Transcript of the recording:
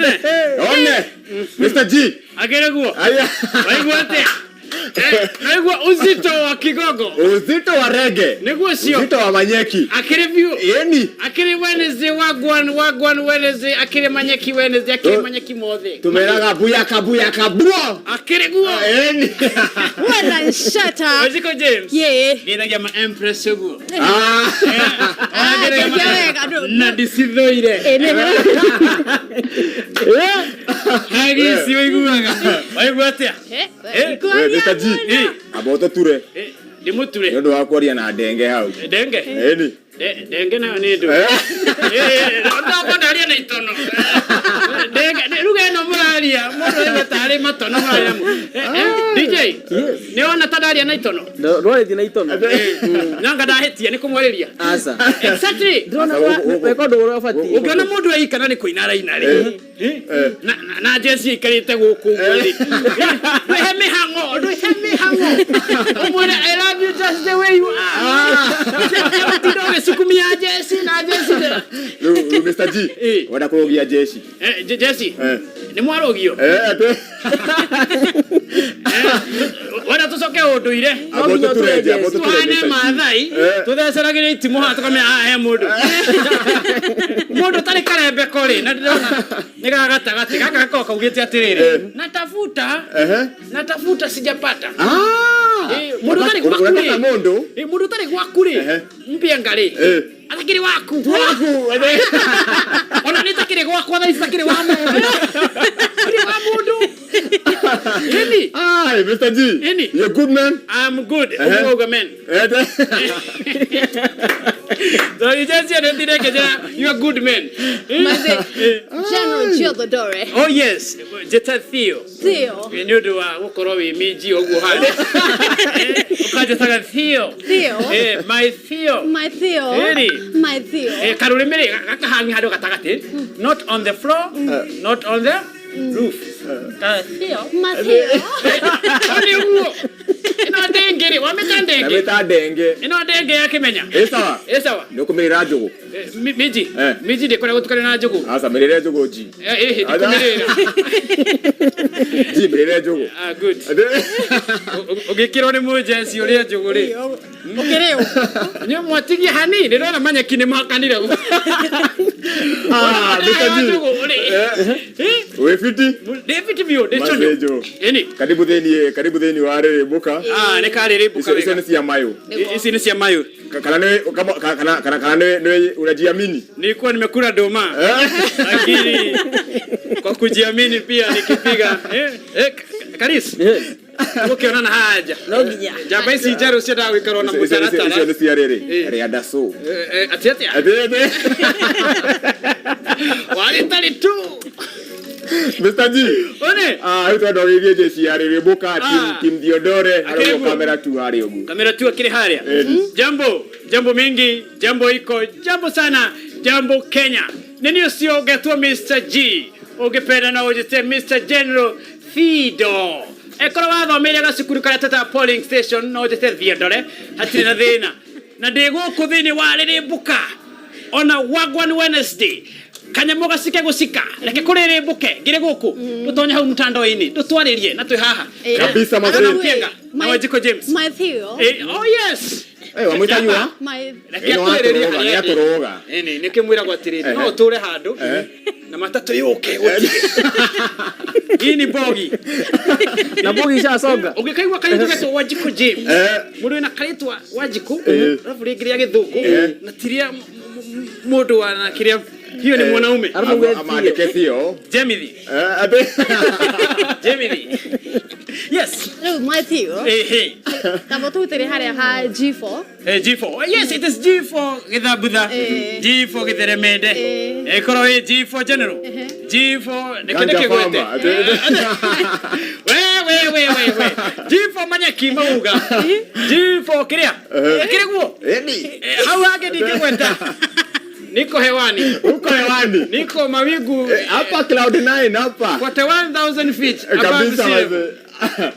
One. One. Mr. G. Akĩrĩ guo. Aya. Waigua atĩa? Eh, Waigua uzito wa kigogo. Uzito wa rege. Nĩguo cio. Uzito wa manyeki. Akĩrĩ biũ. Yeni. Akĩrĩ Wednesday wagwan wagwan Wednesday akĩrĩ manyeki Wednesday akĩrĩ manyeki mothe. Tumeraga buyaka buyaka buo. Akĩrĩ guo. Yeni. Wena shut up. Wajiko James. Yeah. Ngeithagia ma Empress ũguo. Ah. Ah, ngeithia wega, Na ndicithũire. Ĩ, Hagisi waiguaga. Waigua atĩa? Eh, Eh, We, kwaria Mr. G. mũno. Amba ũtũture. Eh, Ndĩmũture. Nĩ ũndũ wa kwaria na ndenge hau. Ndenge. Yeni. Ndenge nayo nĩ ndũ. Ndamba ndaria na itono. Ndenge ruga ĩno mũraria mũndũ aigua tarĩ matono mũraria namo. DJ, nĩ wona ta ndaria na itono? Ndwarĩtie na itono. Nanga ndahĩtia nĩ kũmwarĩria. Aca. Exactly. Ndĩrona Aca, weka ũndũ ũrĩa ũbatiĩ. Ũngĩona mũndũ eika na nĩ kũina araina rĩ. Na Jesse aikarĩte gũkũ ũguo rĩ. Ndwĩhe mĩhang'o, ndwĩhe mĩhang'o. Ũmwĩre I love you just the way you are. Ũtinda ũgĩcukumia Jesse na Jesse. Rĩu rĩu Mr. G. Eh. Wenda kũrũgia jeshi. Eh, Jesse, Eh. nĩ mwarũgio? Eh, atĩ. Wenda tũcoke ũndũire. Amba ũtũture nje, amba ũtũture Tuhane Mr. G. Maathai, Eh. tũtheceragĩre itimũ haha tũkamenya haha he mũndũ. Mũndũ ũtarĩ karembeko rĩ, na ndĩrona nĩ ga gatagatĩ, gaka gakoragwo kaugĩte atĩrĩrĩ, natafuta, Ehe. natafuta sijapata. Ah. Eh, mũndũ ũtarĩ gwaku Ũrataka rĩ, mũndũ. Eh, mũndũ ũtarĩ gwaku rĩ, Ehe. mpianga rĩ, Eh. atakĩrĩ waku. Waku. Ona nĩ takĩrĩ gwakwa thaa ici takĩrĩ wa mũndũ. Kĩrĩ wa mũndũ. Ĩni. Hi, Mr. G. Ĩni. You a good man? I'm good. Ehe. Ũguo uga men. Eh, So you just said that you are good man. Maze, General Theodore. Oh yes, njĩta Theo. Theo. Nĩ ũndũ wa gũkorwo wĩ minji ũguo hana. Ũkanjĩtaga Theo. Theo. Eh, my Theo. My Theo. Ĩni. My Theo. Eh, karũrĩmĩ rĩ gakahangi handũ gatagatĩ. Not on the floor, not on the roof. Ka Theo. My Theo. Nĩ ũguo. Ĩno ndenge rĩ, wamĩta ndenge. Ndamĩta ndenge. Ĩno ndenge ya kĩmenya. Ĩ sawa. Ĩ sawa. Nĩ ũkũmĩrĩra njũgũ. Eh, Minji. Eh. Minji ndĩkoragwo gũtukana na njũgũ. Aca mĩrĩre njũgũ G. Eh, eh, ndikũmĩrĩra. G mĩrĩre njũgũ. Ah, good. Ũgĩkĩrwo nĩ mũjeci ũrĩa njũgũ rĩ. Ũkĩrĩo. Nĩ mwatigie hanini ndĩrona manyeki nĩ makanire. Ah, Mr. G. Njũgũ rĩ. Eh, Wĩ fiti? Ndĩ fiti biũ, ndĩ Maze chonjo. njũ. Ĩni. Karibu thĩinĩ, karibu thĩinĩ wa rĩrĩmbũka. Ah, nĩ karĩrĩmbũka Icio icio wega. nĩ cia mayũ. Ici nĩ cia mayũ. Kana nĩ kama kana kana kana nĩ nĩ unajiamini? Nilikuwa nimekula doma. Lakini kwa kujiamini pia nikipiga eh, eh, Karis. Yes. Gũkĩonana haja. No nginya. Njamba ici njerũ ciendaga gũikarwo na Icio icio mũtaratara. nĩ cia rĩrĩ. Eh. Rĩa daso. Eh, eh, atĩ atĩa? Atĩ atĩ. Warĩ tarĩ tu. Mr. G. One. Ah, rĩu twenda ũgeithie jeshi ya rĩrĩmbũka team Ah. team Theodore harĩa Akĩrĩ ũguo kamera tu harĩa ũguo. Kamera tu akili harĩa. Eh. Jambo, jambo mingi, jambo iko, jambo sana, jambo Kenya. Nini ũcio ũgetwo Mr. G. Ũngĩpenda no ũnjĩte Mr. General Theodore. Ekorwo wathomeire gacukuru karĩa twĩtaga polling station no ũnjĩte Theodore, hatirĩ na thĩna. Na ndĩ gũkũ thĩinĩ wa rĩrĩmbũka ona Wagwan Wednesday kanyamũ gacike gũcika reke kũrĩrĩmbũke ngĩrĩ gũkũ tũtonye hau mtandao-inĩ tũtwarĩrie na twĩ haha Eh, Kabisa, alafu mazee. we, Pienga, na Wanjiko James. My Theo. Eh, oh yes Eh, wamwĩta yua? My Reke Ĩno atwĩrĩrie atũrũga, harĩa nĩ atũrũga. Ĩni, nĩkĩo mwĩragwo atĩrĩrĩ Ehe. no ũtũre handũ Ehe. na matatũ yũke gũtirĩ hii ni bogi Na bogi icasonga. ũngĩkaigua karĩtwa getwo Wanjikũ James Eh. mũndũ wĩna karĩtwa Wanjikũ Eh. arabu rĩngĩ rĩa gĩthũngũ Eh. na ti rĩa mũndũ wa na kĩrĩa hiyo ni mwanaume Arabu we Amandĩke Theo. Jemithi Eh, atĩ. Jemithi yes Rĩu my Theo. ehe Tamba tũgũtĩrĩ harĩa ha G4. Eh, G4. Yes, it is G4 gĩthambutha. Eh. G4 gĩtheremende. Eh. Ĩkorwo ĩ G4 general. G4 nĩkĩ Ganja nĩkĩ gwete. farmer. Atĩ. We we we we we. G4 manyeki mauga. G4 kĩrĩa? Kĩrĩ guo? Ĩni. Eh, Hau hangĩ ndingĩgweta. Niko hewani. Uko hewani. Niko mawingu Eh, Hapa cloud 9 hapa. 41,000 feet above Kabisa sea level. mazee.